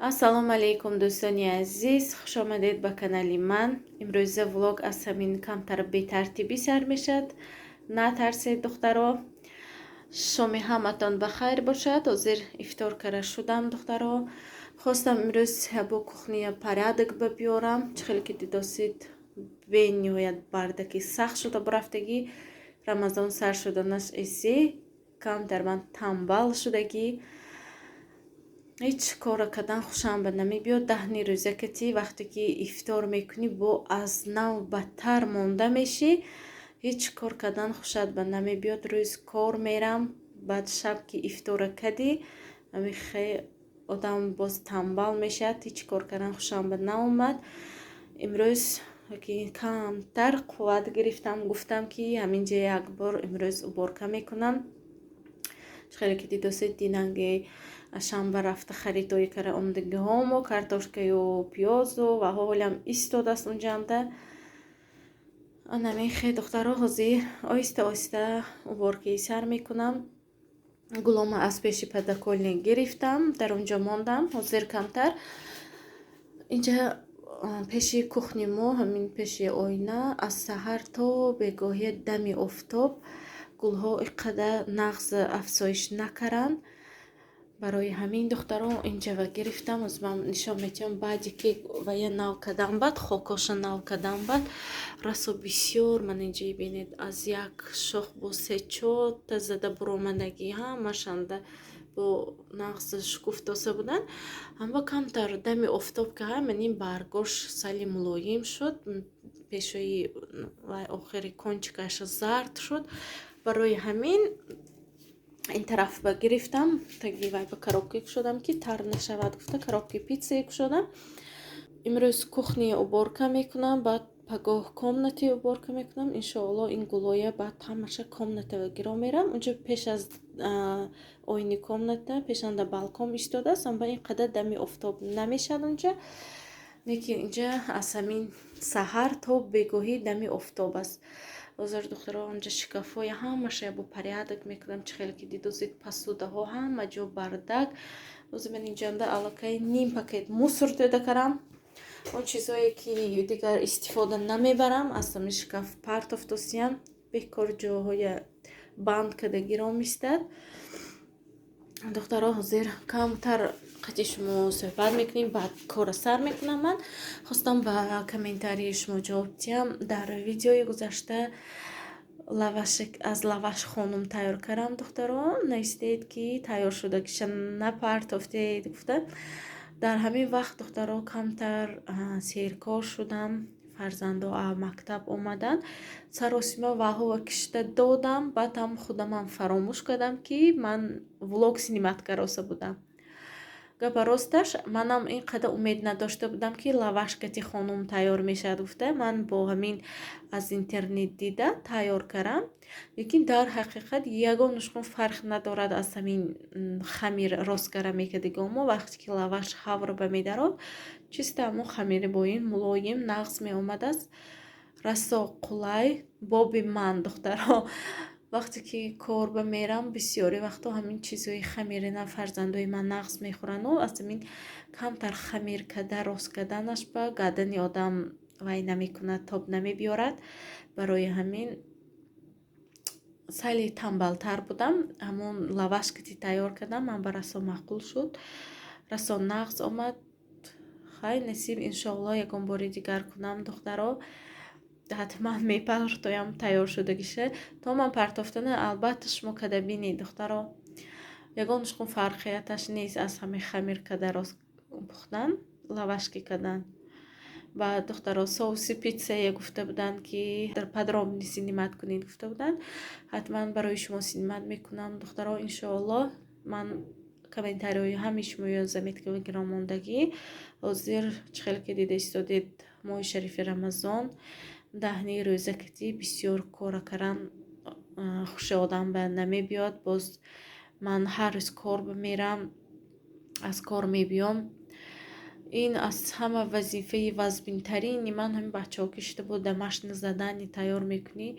Ассалому алайкум, дӯстони азиз, хушомадед ба канали ман. Имрӯза влог аз ҳамин камтар бетартибӣ сар мешавад. Натарсед, духтаро. Шоми ҳаматон ба хайр бошад. Ҳозир ифтор кара шудам, духтаро. Хостам имрӯз бо кухня порядок ба биёрам. Чӣ хеле ки дидосид, бениҳоят бардаки сахт шуда бурафтагӣ. Рамазон сар шуданаш эси камтар ман тамбал шудагӣ, ҳеҷ кора кардан хушам ба намебиёд. Даҳни рӯза кати вақте ки ифтор мекунӣ, бо аз нав бадтар монда мешӣ. Ҳеҷ кор кардан хушат ба намебиёд. Рӯз кор мерам, баъд шаб ки ифтора кардӣ, ҳамихе одам боз тамбал мешавад. Ҳеҷ кор кардан хушам ба наомад. Имрӯз ки камтар қувват гирифтам, гуфтам, ки ҳаминҷа як бор имрӯз уборка мекунам. Хеле ки дидосед, динанги шанба рафта харидорӣ кара омадагиҳомо, картошкаю пиёзу ва ҳолям истодааст унҷанда. Анамихе, духтаро, ҳозир оҳиста оҳиста уборкаи сар мекунам. Гулома аз пеши подоконник гирифтам, дар онҷо мондам. Ҳозир камтар инҷа пеши кухни мо, ҳамин пеши оина, аз саҳар то бегоҳия дами офтоб гулҳо ин қадар нағз афзоиш накаранд. Барои ҳамин, духтаро, инҷава гирифтам. Ҳозир ман нишон медиҳам. Баъде ки вая нав кардам, баъд хокоша нав кардам, баъд расо бисёр. Ман инҷа бинед, аз як шох бо се чорта зада буромадагӣ, ҳамашанда бо нағз шукуфтоса буданд. Аммо камтар дами офтоб ки ман ин баргош сали мулоим шуд, пешои вай охири кончикаш зард шуд. Барои ҳамин ин тараф ба гирифтам, таги вай ба коробка кушодам, ки тар нашавад гуфта, коробки питсае кушодам. Имрӯз кухня уборка мекунам, баъд пагоҳ комнати уборка мекунам, иншоалло. Ин гулоя баъд ҳамаша комнатава гиро мерам. Унҷо пеш аз оини комната, пешанда балкон истодааст, аммо ин қадар дами офтоб намешавад унҷа. Лекин инҷа аз ҳамин саҳар то бегоҳӣ дами офтоб аст. Ҳозир, духтаро, онҷа шкафҳоя ҳамаша бо порядок мекунам. Чӣ хеле ки дидозид, посудаҳо ҳама ҷо бардак. Ҳозир ман инҷанда аллакай ним пакет мусор дода карам. Он чизҳое ки дигар истифода намебарам, аз ҳамин шкаф партофтосиям, бекор ҷоҳоя банд карда гиром истад. Духтаро, ҳозир камтар қати шумо суҳбат мекунем, баъд кора сар мекунам. Ман хостам ба комментарии шумо ҷавоб диҳам. Дар видеои гузашта лаваш аз лаваш хонум тайёр кардам, духтаро, навистед, ки тайёр шудагиша напартофтед гуфта. Дар ҳамин вақт, духтаро, камтар серкор шудам. Фарзандо мактаб омаданд, саросима ваҳова кишта додам. Баъд ҳам худамам фаромӯш кардам, ки ман влог снимать кароса будам. Гапа росташ, манам ин қадар умед надошта будам, ки лаваш кати хонум тайёр мешавад гуфта. Ман бо ҳамин аз интернет дида тайёр кардам, лекин дар ҳақиқат ягон нушкун фарқ надорад аз ҳамин хамир росткара мекардигомо. Вақте ки лаваш ҳавр ба медарод, чиста ҳамон хамири бо ин мулоим нағз меомадааст, расо қулай. Боби ман, духтаро, вақте ки кор ба мерам, бисёри вақтҳо ҳамин чизҳои хамирина фарзандои ман нағз мехӯранду аз ҳамин камтар хамир карда рост карданаш ба гардани одам вай намекунад, тоб намебиёрад. Барои ҳамин сали тамбалтар будам. Ҳамон лаваш ки тайёр кардам, ман ба расо маъқул шуд, расо нағз омад. Хай, насиб, иншоалло, ягон бори дигар кунам, духтаро, ҳатман мепартоям тайёр шудагиша. То ман партофтана, албатта, шумо када бинед, духтаро. Ягон нушкун фарқияташ нест аз ҳамин хамир када рост пухтан, лавашки кардан. Ба духтаро, соуси питсая гуфта буданд, ки дар подробный снимать кунед гуфта буданд. Ҳатман барои шумо снимать мекунам, духтаро, иншоалло. Ман комментариҳои ҳамаи шумоё заметка гиромондагӣ. Ҳозир чӣ хеле ки дида истодед, моҳи шарифи Рамазон, даҳни рӯзакатӣ бисёр кора кардан хуши одам ба намебиёд. Боз ман ҳар рӯз кор мерам, аз кор мебиём. Ин аз ҳама вазифаи вазбинтарини ман ҳамин бачаҳо кишта буд, домашнее задание тайёр мекунӣ,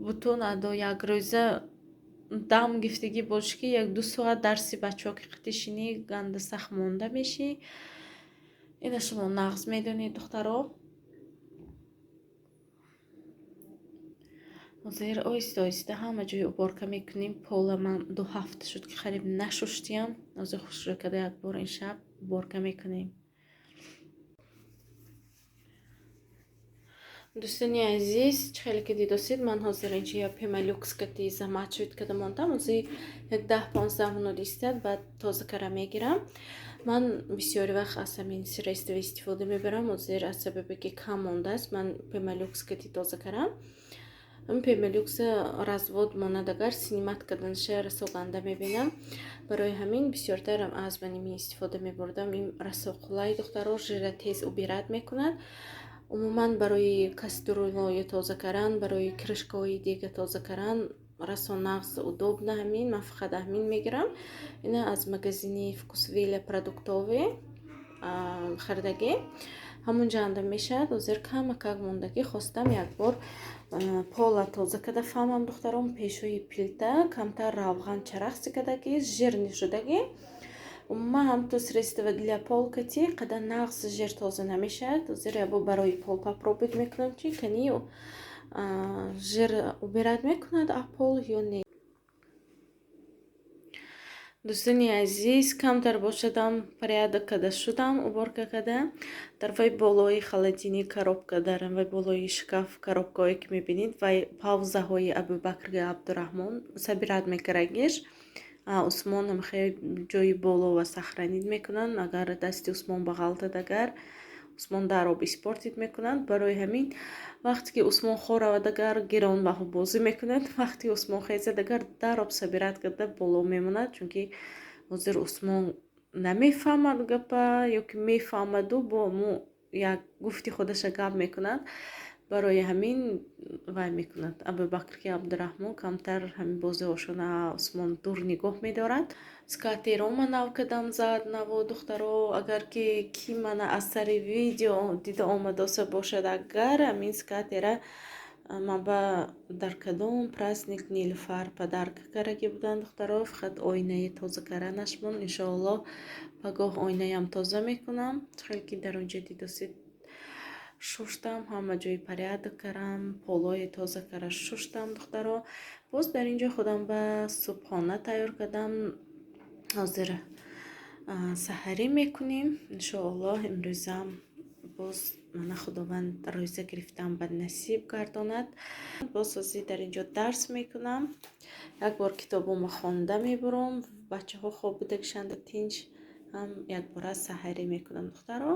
бутун адо як рӯза. Дам гифтагӣ бошӣ, ки 1-2 соат дарси бачаҳо ки қити шинӣ, ганда сахт монда мешӣ. Ина шумо нағз медонед, духтаро. Ҳозир оҳиста оҳиста ҳама ҷои уборка мекунем. Пола ман 2 ҳафта шуд, ки қариб нашуштиям. Ҳозир хушрӯ карда як бор ин шаб уборка мекунем. Дӯстони азиз, чӣ хеле ки дидосед, ман ҳозир инҷа я пемолюкс кати замачивать карда мондам. Ҳозир як 10-15 минут истад, баъд тоза кара мегирам. Ман бисёри вақт аз ҳамин средства истифода мебарам. Ҳозир аз сабабе ки кам мондааст, ман пемолюкс кати тоза карам. Ҳамин пемолюкса развод монад, агар снимать карданаша расо ганда мебинам. Барои ҳамин бисёртарам аз маними истифода мебурдам. Ин расо қулай, духтаро, жира тез убирать мекунад. Умуман барои кастрюлҳои тоза кардан, барои крышкаҳои дега тоза кардан расо нағз, удобно ҳамин. Ман фақат ҳамин мегирам. Ина аз магазини Вкусвилла продуктовый харидагӣ. Ҳамунҷо анда мешавад. Ҳозир камакак мондагӣ, хостам як бор пола тоза карда фаҳмам, духтарон. Пешои плита камтар равған чарахси кардагӣ, жирный шудагӣ. Умуман ҳамту средства для пол кати қадар нағз жир тоза намешавад. Ҳозир як бор барои пол попробовать мекунам, чи кани жир убирать мекунад а пол ё не. Дӯстони азиз, камтар бошадам порядок карда шудам, уборка карда. Дар вай болои холодильник коробка, дар вай болои шкаф коробкаҳое ки мебинед, вай паузаҳои Абубакр Абдураҳмон собирать мекардагиш. Усмон ҳам хеле ҷои боло ва сохранить мекунанд. Агар дасти Усмон бағалтад, агар Усмон дар об испортить мекунанд. Барои ҳамин вақте ки Усмон хоравад, агар гирон бозӣ мекунад, вақте Усмон хезад, агар дар об собирать карда боло мемонад, чунки ҳозир Усмон намефаҳмад гапа ё ки мефаҳмаду бо мо як гуфти худаша гап мекунад. Барои ҳамин вай мекунад. Абубакр ки Абдураҳмон камтар ҳамин бозиҳошона Усмон дур нигоҳ медорад. Скатерома нав кардам, зад наво, духтаро. Агар ки мана аз сари видео дида омадоса бошад, агар ҳамин скатера ман ба дар кадом праздник Нилуфар подарка кардаги буданд, духтаро. Фақат оинаи тоза карданаш монд. Иншоаллоҳ, пагоҳ оинаям тоза мекунам. Хеле ки дар онҷо дидосед, шуштам, ҳама ҷои порядок кардам, полои тоза карда шуштам, духтаро. Боз дар ин ҷо худам ба субҳона тайёр кардам. Ҳозир саҳарӣ мекунем. Иншоаллоҳ, имрӯзам боз мана Худованд рӯза гирифтам ба насиб гардонад. Боз ҳозир дар ин ҷо дарс мекунам. Як бор китобома хонда мебурам. Бачаҳо хоб будагишанда тинч ҳам якбора саҳарӣ мекунам, духтаро.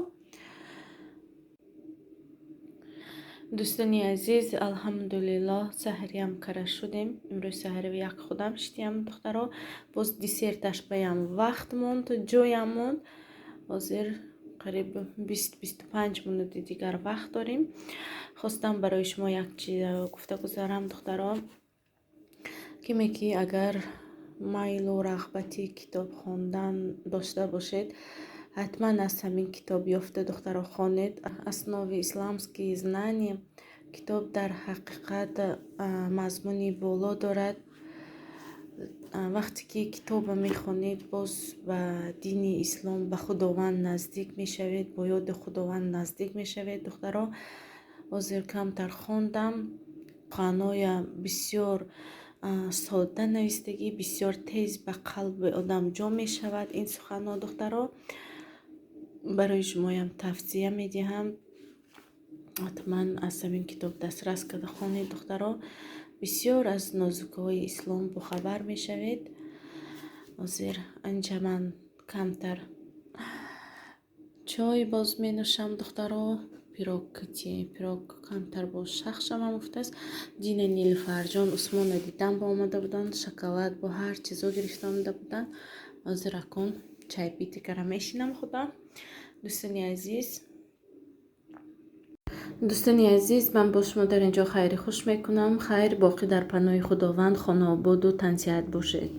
Дӯстони азиз, алҳамдулиллоҳ, саҳариам кара шудем. Имрӯз саҳари як худам шидиям, духтаро. Боз десерташ баям вақт монд, ҷоям монд. Ҳозир қариб 20-25 минути дигар вақт дорем. Хостам барои шумо як чиз гуфта гузарам, духтаро. Киме ки агар майлу рағбати китоб хондан дошта бошед, ҳатман аз ҳамин китоб ёфта, духтаро, хонед. Основы исламские знания. Китоб дар ҳақиқат мазмуни боло дорад. Вақте ки китобро мехонед, боз ба дини ислом, ба Худованд наздик мешавед, бо ёди Худованд наздик мешавед, духтаро. Ҳозир камтар хондам. Суханҳоя бисёр содда навистагӣ, бисёр тез ба қалби одам ҷо мешавад ин суханҳо, духтаро. Барои шумоям тавсия медиҳам, ҳатман аз ҳамин китоб дастрас карда хонед, духтаро. Бисёр аз нозукиҳои ислом бохабар мешавед. Ҳозир анҷа ман камтар чой боз менӯшам, духтаро. Пирог кати пирог камтар боз шахшамам гуфтааст. Дина Нилуфарҷон Усмона дидам ба омада буданд, шоколад бо ҳар чизо гирифта омада буданд. Ҳозир акун чай пить кара мешинам худам. Дӯстони азиз, ман бо шумо дар ин ҷо хайри хуш мекунам. Хайр, боқӣ дар паноҳи Худованд, хонаободу тансиҳат бошед.